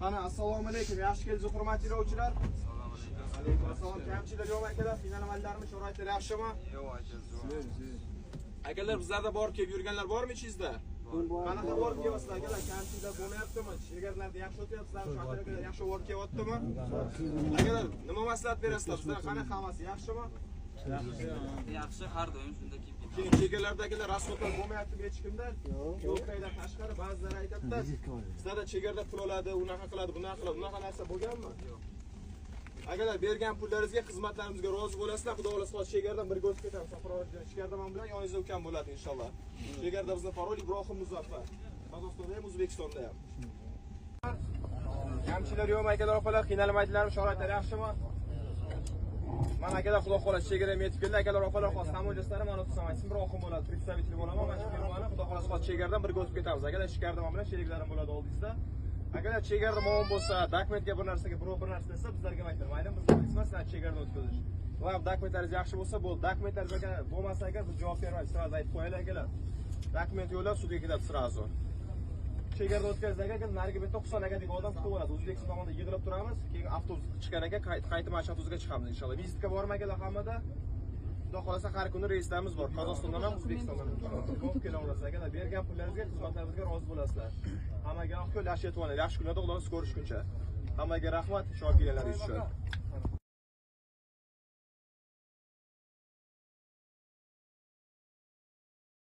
Mana assalomu alaykum, yaxshi keldingiz, hurmatli yo'lovchilar. Assalomu alaykum. Alaykum assalom. Kamchiliklar yo'qmi akalar? Qiynalmadilarmi? Sharoitlar yaxshimi? Yo'q aka, zo'r. Akalar, bizlarda borib kelib yurganlar bormi ichingizda? Qanaqa borib kelyapsizlar akalar? Kamchiliklar bo'lmayaptimi? Chegaralarda yaxshi o'tyapsizlarmi? Shaharlar yaxshi borib kelyaptimi? Akalar, nima maslahat berasizlar? Bizlar qanaqa, hammasi yaxshimi? Yaxshi, har doim shunda kelib ketamiz. Keyin chegaralardagilar расход lar bo'lmayaptimi hech kimda? Yo'q, qaydan tashqari ba'zilar aytadida, sizlarda chegarada pul oladi, unaqa qiladi, bunaqa qiladi, unaqa narsa bo'lganmi? Yo'q. Akalar, bergan pullaringizga, xizmatlarimizga rozi bo'lasizlar. Xudo xohlasa, hozir chegaradan birga o'tib ketamiz. Chegarada men bilan yoningizda ukam bo'ladi inshaalloh. Chegarada bizni parol Ibrohim Muzaffar. Qozog'istonda ham, O'zbekistonda ham. Kamchiliklar yo'qmi akalar, opalar? Qiynalmaydilarmi? Sharoitlar yaxshimi? Mana akalar, xudo xohlasa, chegaraga yetib keldi. Akalar, opalar, hozir samolyotlar mana o'tib aytsin, Ibrohim bo'ladi, представитель bo'laman. Mana shu firmani, xudo xohlasa, hozir chegaradan birga o'tib ketamiz. Akalar, ichkarida men bilan sheriklarim bo'ladi oldingizda. Akalar, chegarada muammo bo'lsa, dokumentga bir narsaga birov bir narsa desa, bizlarga aytadi. Mayli, biz emas, sizlar chegarada o'tkazish. Va dokumentlaringiz yaxshi bo'lsa, bo'ldi. Dokumentlaringiz agar bo'lmasa, agar biz javob bermaymiz, сразу aytib qo'yaylik akalar. Dokument yo'llab sudga ketadi сразу. Chegarada o'tkazsak aka, narigi betda Husan aka degan odam kutib oladi. O'zbekiston tomonda yig'ilib turamiz. Keyin avtobus chiqqan ekan, qaytib mana shu avtobusga chiqamiz inshaalloh. Визитка bormi akalar hammada? Xudo xohlasa, har kuni reyslarimiz bor. Qozog'istondan ham, O'zbekistondan ham. Ko'p kela olasiz akalar. Bergan pullaringizga, xizmatlarimizga rozi bo'lasizlar. Hammaga oq ko'l, yaxshi yetib olinglar. Yaxshi kunlarda Xudo xohlasa ko'rishguncha. Hammaga rahmat, ishonib kelganlaringiz uchun.